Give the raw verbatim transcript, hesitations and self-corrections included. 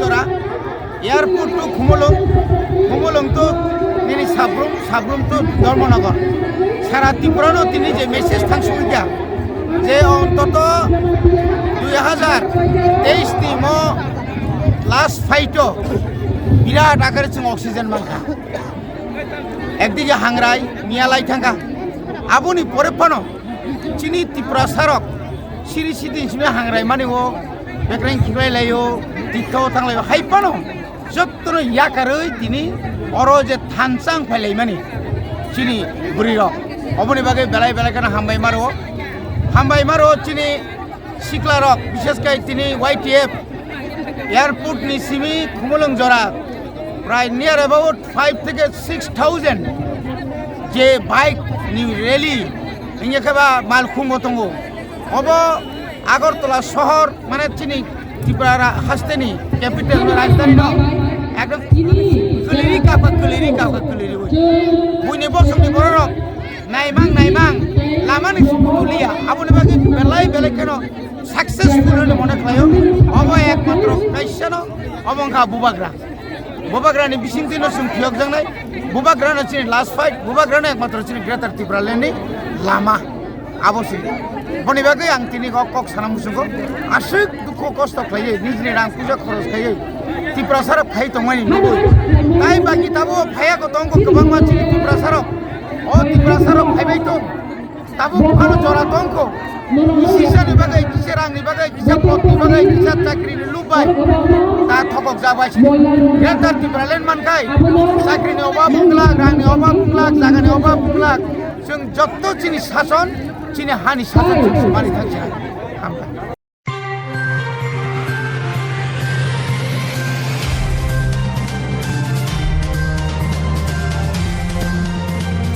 Jora, airport to Khumulwng, Khumulwng to nini Sabrum, Sabrum to Dharmanagar. Sara Tripura no tini je message thang sugya je ontoto dui hajar teis ni mo last fight o birat akare chwng oxygen mankha. Ekdige hangrai miyalai thangkha. Aboni pore phano chini Tiprasa rok siri sidin simi hangrai mani o bekreng khiklai lai o, tikka o thanglai o. Hai phano jottono yakarwi tini oro je thansa wng phailaimani chini bwrwi rok. Oboni bagwi belai belai kheno hambai maro, hambai maro chini sikla rok, bishes kai tini Y T F airport ni simi Khumulwng jora prai near about five theke six thousand je bike ni rally, hingye khe ba Malkhung bo tongo. Obo Agartala sohor, mane chini Tripura ra-, haste ni capital no, rajdhani no ekdom kwliri kapha, kwliri kapha, kwliri oi. Buini bosong ni borok rok naimang, naimang lama ni suku liya. Aboni bagwi belai belai kheno successful hwnwi mone khlaio. Obo ekmatro kaisa no, obo wngkha Bubagra. Bubagrani bisingtwi no chwng phiyokjaknai. Bubagrano chini last fight, Bubagrano ekmatro chini Greater Tipraland ni lama. Abo se. Boni bagwi ang tini kok, kok sana muchungo. Aswk dukho kosto khlaiwi, nijini rang puja khoros khlaiwi Tiprasa rok phai tongmani nugwi. Tai baki tabo phaiya ko tongko kwbangma chini Tiprasa rok. O Tiprasa rok phaibai tong. Tabuk phano jora tongkho. Kisa ni bagwi, kisa rang ni bagwi, kisa pot ni bagwi, kisa chakri ni lubai. Ta thokok jabai si. Greater Tipraland mankhai. Chakri ni obab wngla, rang ni obab wngla, jaga ni obab wngla. Chwng jotto chini sason, chini hani sason chwng sumani thangsi. Hambai.